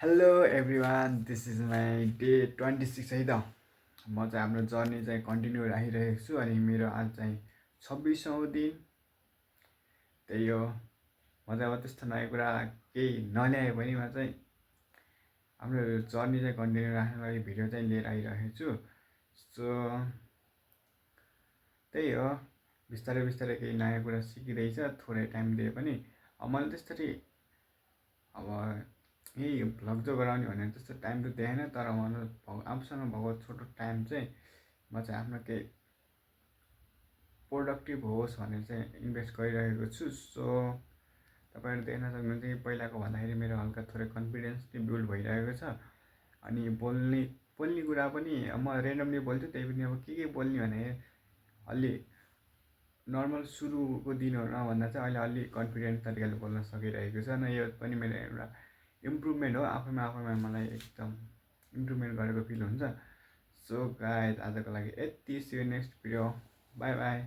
Hello everyone, this is my day 26 है त। म चाहिँ आफ्नो जर्नी चाहिँ कन्टिन्यू राखिरहेको छु अनि मेरो आज चाहिँ 26औँ दिन। त्यही हो। म चाहिँ अब त्यस्तो नयाँ कुरा केही नल्याए पनि म चाहिँ हाम्रो जर्नी चाहिँ कन्टिन्यू राख्नको लागि भिडियो चाहिँ लिएर आइरहेको छु। सो त्यही हो, बिस्तारै बिस्तारै केही नयाँ कुरा सिकिँदैछ, थोरै टाइम दिए पनि। मैले त्यसरी अब यही भ्लग जो गराउने भनेर त्यस्तो टाइम त देखेन, तर आफूसँग भएको छोटो टाइम चाहिँ म चाहिँ आफ्नो केही प्रोडक्टिभ होस् भनेर चाहिँ इन्भेस्ट गरिरहेको छु। सो तपाईँहरू देख्न सक्नुहुन्छ कि पहिलाको भन्दाखेरि मेरो हल्का थोरै कन्फिडेन्स चाहिँ बिल्ड भइरहेको छ। अनि बोल्ने बोल्ने कुरा पनि म रेन्डमली बोल्छु, त्यही पनि अब के बोल्ने भने अलि नर्मल सुरुको दिनहरूमा भन्दा चाहिँ अहिले अलि कन्फिडेन्ट तरिकाले बोल्न सकिरहेको छ। न यो पनि मेरो एउटा इम्प्रुभमेन्ट हो, आफैमा मलाई एकदम इम्प्रुभमेन्ट गरेको फिल हुन्छ। सो गाइज, आजको लागि यति। See you next video. Bye by.